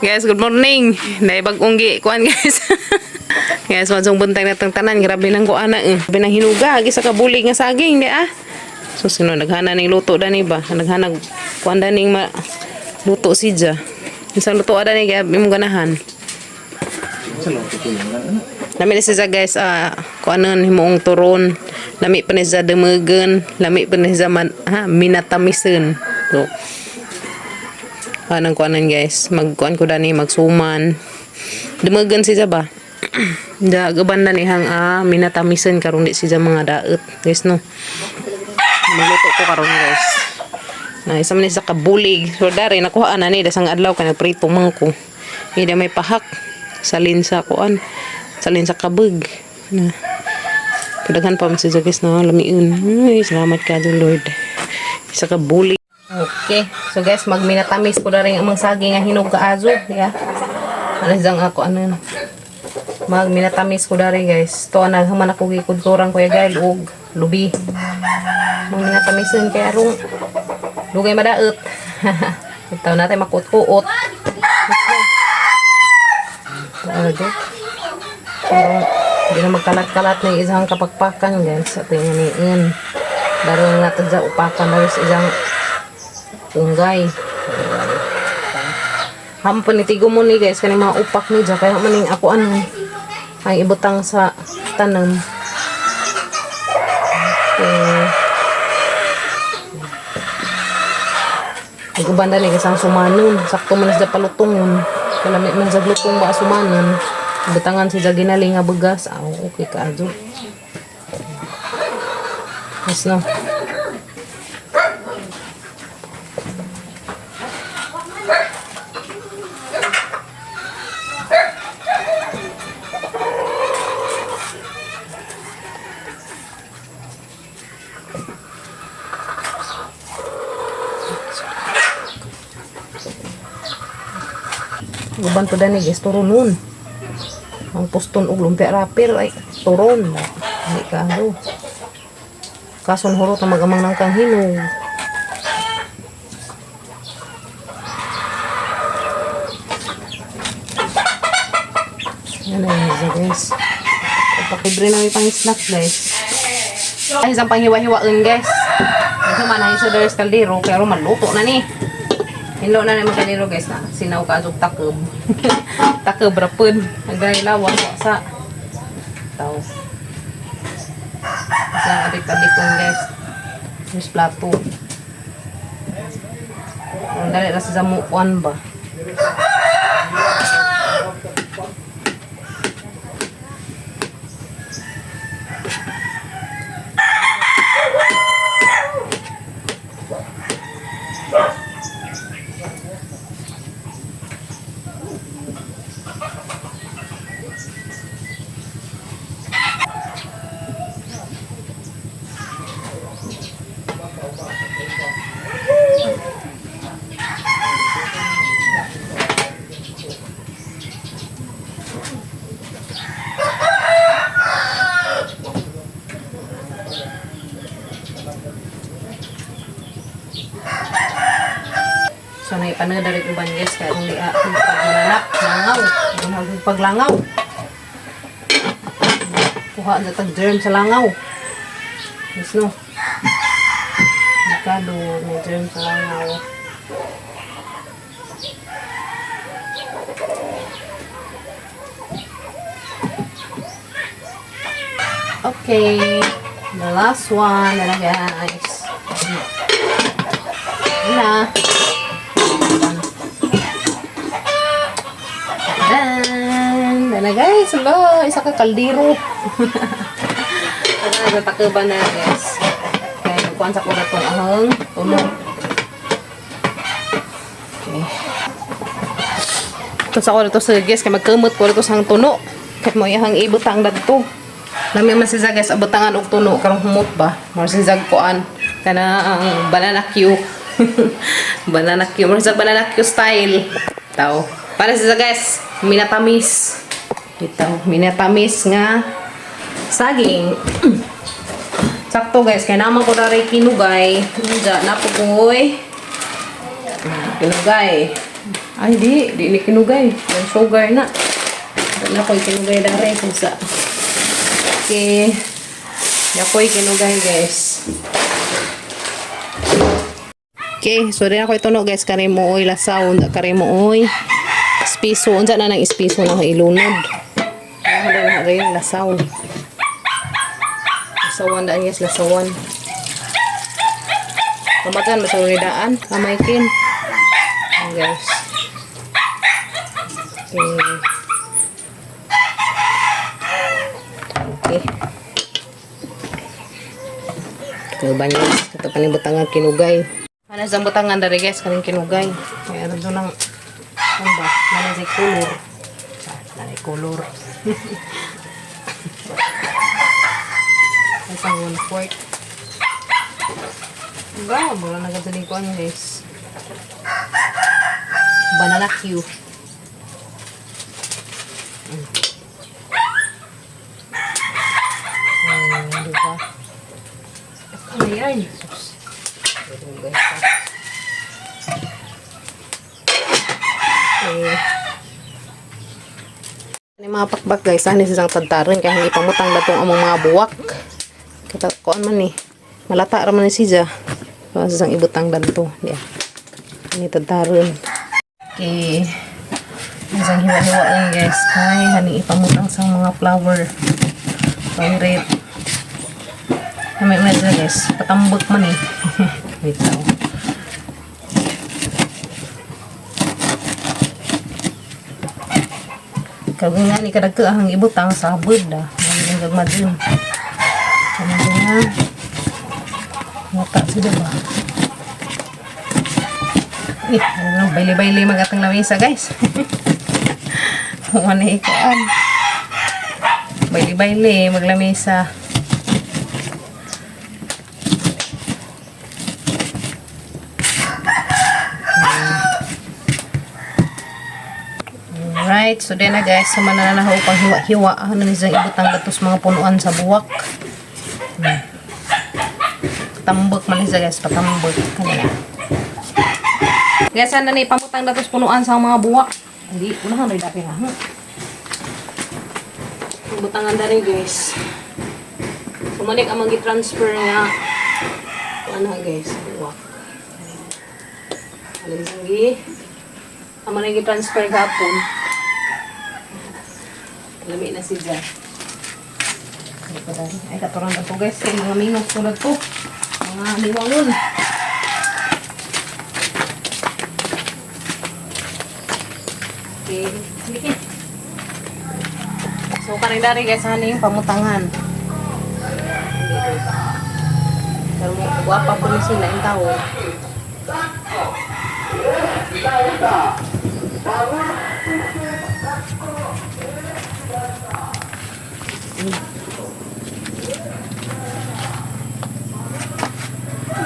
Guys, good morning. Dahil bagong gi kuan, guys. Guys, madsong buntag na tang tanan, grabe nang kuan na eh. Grabe nang hinuga, gi sa kabulig nga saging di ah. So sino naghana ning luto dani ba? Naghana kuan daning ma luto siya. Isang luto dani kaya imong ganahan. Lami ni siya, guys, ah, kuanon himuong turon. Lami pa ni siya dumegen, lami pa ni siya man, ha, minatamisen. So, anong kuanon, guys, magkuan ko dani magsuman. Dumegen siya ba? Da gaban na nihang minatamisen karon di siya mga daet. Guys, no. Magluto ko karon, guys. Na isa man ni sa kabulig. So dari nakuha na ni dasang adlaw kay nagprito man ko. Hindi may pahak salin sa kuan. Salin sa kabeg. Na. Padaghan pa man siya, guys, na lamiun. Ay, salamat ka Lord. Isa ka bulig. Okay. So guys, magminatamis ko na rin ang mga saging nga hinog kaazo. Yeah. Ano siyang ako ano yun. Magminatamis ko dari, guys. To na human ako gikudkurang kuya gail og lubi. Magminatamisin kay arong dugay madaot. Itaw natin makuot-kuot. Ano do? Pero hindi na magkalat-kalat na yung isang kapakpakan, guys. Sa tingin. Laro na natin sa upakan na sa isang unggay. Hampon ni tigo mo ni, guys, kani mga upak ni dyan. Kaya maning ako ano ang ibutang sa tanam. Okay. Nag-uban dali kasi ang sumanon. Sakto man sa palutungon. Kalami man sa glutong ba sumanon. Butangan si ginali nga bugas. Ah, okay ka adyo. Yes, no. Uban to dani, guys, turonon. Ang puston og lumpia rapir ay turon. Hindi ka ano. Kason hurot na magamang ng kang hinog. Yan na yun siya, guys. Pakibre na may pang snack, guys. Ay, isang panghiwa-hiwain, guys. Ito man ay sa Doris Caldero, pero maluto na ni. Hinlo na naman kaldero, guys, na. Sinaw ka azog takob. Takob rapod. Nagdahil lawang sa tao. Isang abit-abitong, guys. Yung plato. Ang dali ra sa mukuan ba. So naipanod na rin uban, guys, kaya kung di pagmananap, langaw, kung paglangaw. Kuha na tag germ sa langaw. Yes, no. Mikado, may germ sa langaw. Okay, the last one na lang, guys. Yun na. Dan! Dan na, guys. Hala, isa ka kaldero. Ano na, takuban na, guys. Kaya magkuhan sa kurat tong ahang tulong. Okay. Ito sa kurat to sa guys, kaya magkamot ko ito sa tuno. Kaya mo iyahang ibutang dadto. Lami man siya, guys, abutangan og tuno karong humot ba. Mura siya kuan kana ang banana Q. Banana Q, mura siya banana Q style. Tao. Para siya, guys, minatamis. Ito, minatamis nga saging. Sakto, guys, kaya naman ko na rin kinugay. Diyan, napukoy. Kinugay. Ay, di. Di ni kinugay. Yung sugar na. Wala ko'y kinugay dare kung sa. Okay. Yakoy kinugay, guys. Okay, so rin ako ituno guys, kare mo oy lasaw, unsa kare mo oy. Espiso, unsa na nang espiso na ako ilunod. Ako na rin lasaw. Lasawan daan guys, lasawan. Kamagan, masawang daan, kamaykin. Ayan, guys. Okay. Okay. Kauban guys, ito pa ni butangan kinugay. Ano sa butangan dari guys, kaning kinugay. Kaya ano doon ang, ano ba, nana sa kulor. Ah, nana kulor. Isang 1/4. Ba, wala na ganito ko ano guys. Banana Q. Diba? Ano yan? Sus. Ito guys. Ah. Okay. Ano yung mga pakbak guys, ano sisang tadtaran kaya hindi pamutang datong among mga buwak. Kita kuan man ni. Malata ra man ni siya. So, sisang ibutang danto. Diya. Ini tadtaran. Okay. Isang hiwa-hiwa lang guys. Kay hani ipamutang sa mga flower. Pangrit. May may siya guys. Patambok man eh. Wait lang. Kag nga ni kadagko ang ibutang sabod da. Ang gagmadun. Ano nga? Mata sila ba? Eh, ano, bayle-bayle magatang lamesa guys. Wala ikaan. Bayle-bayle maglamesa. Alright, so then na guys, sa manananaw pang hiwa-hiwa, ano ni siyang ibutang gatos mga punuan sa buwak. Tambok man siya guys, patambok. Kanina. Guys, ano ni pamutang datos punuan sa mga buwak. Hindi, unahan rin dati na. Butangan na rin guys. Sumalik ang magi-transfer nga. Ano guys, buwak. Alam gi. Ang mga transfer gapon. Lami na si Jan. Ano pa dahil? Ay, katuran na po guys. Kay mga mingos tulad ko. Mga liwangon. Okay. Sige. So, karing dari guys, ano yung pamutangan. Pero guwapa po ni sila yung tao.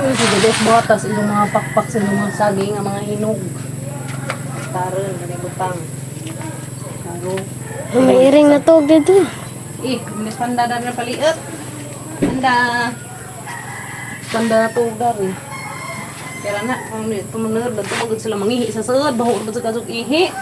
Uy, sige, guys, batas inyong mga pakpak sa inyong mga saging, ang mga hinog. Taron, ganay butang. Taro. May iring na tog dito. Eh, may panda na na paliit. Panda. Panda na to, dari. Kaya na, kung tumunod, ba't tumagod sila mangihi sa sud, baho ba sa kasok ihi?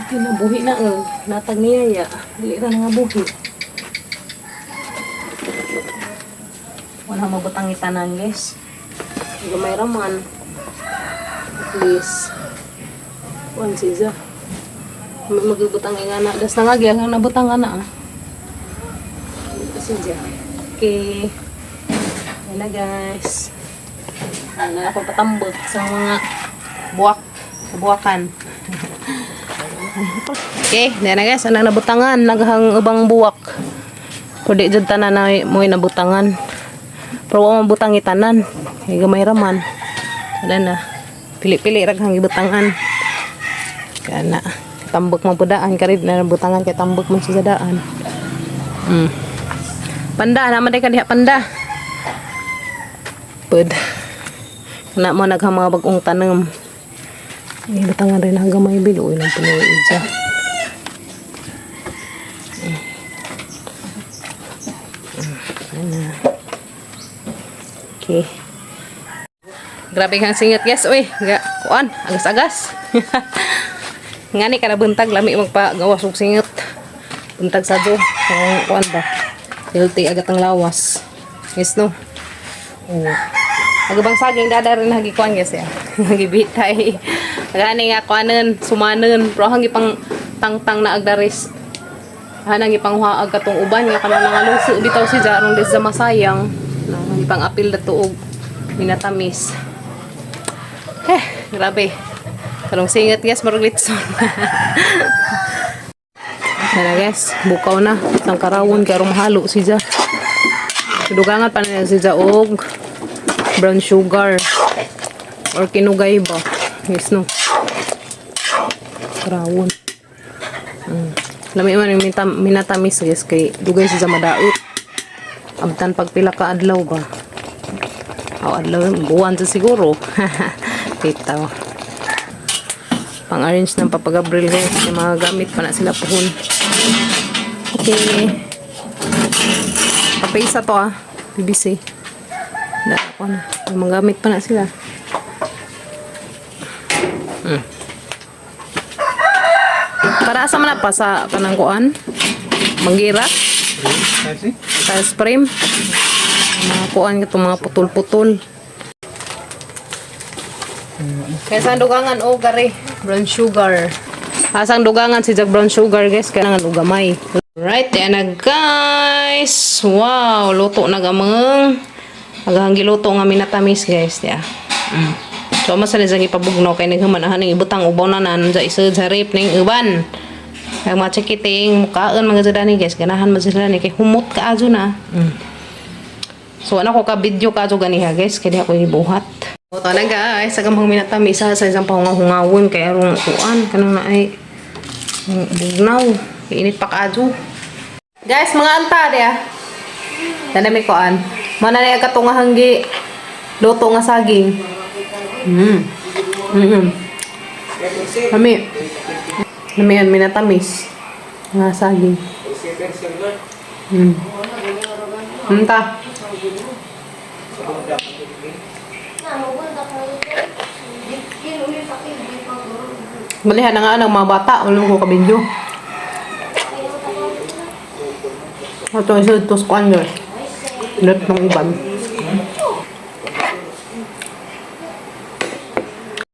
Kinabuhi na eh. Natag niya ya. Dili ra nga buhi. Wala mabutang itanan guys. Gamay ra man. At least. Kuan siya. May magubutang ingana. Das na nga gyud ang nabutang ana ah. Siya. Okay. Ayan na guys. Ano na ako patambot sa mga buwak. Buwakan. Okay, na guys, anang nabutangan, naghang ubang buwak. Kundi jud tanan na mo'y nabutangan. Pero wa man butang itanan. Kay gamay ra man. Wala na. Pili-pili ra kang ibutangan. Kaya na tambok man pudaan karid na nabutangan kay tambok man siya sa daan. Panda naman day ka diha panda. Pud. Kana mo naghang mga bagong tanom. Ay, butangan rin hanggang may bilo. Uy, nang puno siya. Ana. Okay. Grabe kang singot, guys. Uy, ga, kuan, agas-agas. Ngani kada buntag lami magpagawas og singot. Buntag sa do. Kung kuan ba. Healthy agat ang lawas. Yes no. Oh. Agabang saging dada rin hagi kuan, guys ya. Gibitay. Gani nga kuanen, sumanen, pero hangi pang tangtang na agdaris. Hanang ipanghuaag katong uban nga kanang nangaluso bitaw si Jarong des sa masayang. Nang ipang apil na tuog minatamis. Eh, grabe. Karong singat, guys, marag litson. Sana guys, bukaw na. Isang karawon kay aron mahalo si Ja. Dugangan pa na si Ja og brown sugar or kinugay ba. Yes no. Karawon. Lami man yung minatamis guys kay dugay siya madaot. Abtan pag pila ka adlaw ba. Aw, adlaw buwan sa siguro. Bitaw. Pang-arrange ng Papa Gabriel guys. May mga gamit pa na sila puhon. Okay. Papaisa to ah. BBC. Na, ako na. May mga gamit pa na sila. Para asa man na pa sa kanang kuan? Manggira? Sa frame? Mga kuan katong mga putol-putol. Kaya sa dugangan o gare, brown sugar. Asang dugangan si Jag brown sugar guys, kailangan og gamay. Right, yan na guys. Wow, luto na gamang. Agahang giluto nga minatamis guys, ya. So mas sa nizang ipabugnaw kay naghuman ning ibutang ubaw na nan sa isod sa rep ning uban. Kay mga chikiting mukaon mga jud ani guys, ganahan man sila ni kay humot ka ajo na. So ano ko ka video ka ajo ganiha guys, kay di ako gibuhat. O to na guys, sa gamang minatamis sa isang pahungahungawon kay arong kuan kanang naay bugnaw. Kay init pa kaadyo. Guys, mga anta diya. Tanami kuan. Mana na katong hanggi luto nga saging. Kami. Kami yan, minatamis. Nga saging. Ta. Balihan na nga ang mga bata. Wala ko kabidyo. Ito, isa ito sa kuan guys. Lat ng uban.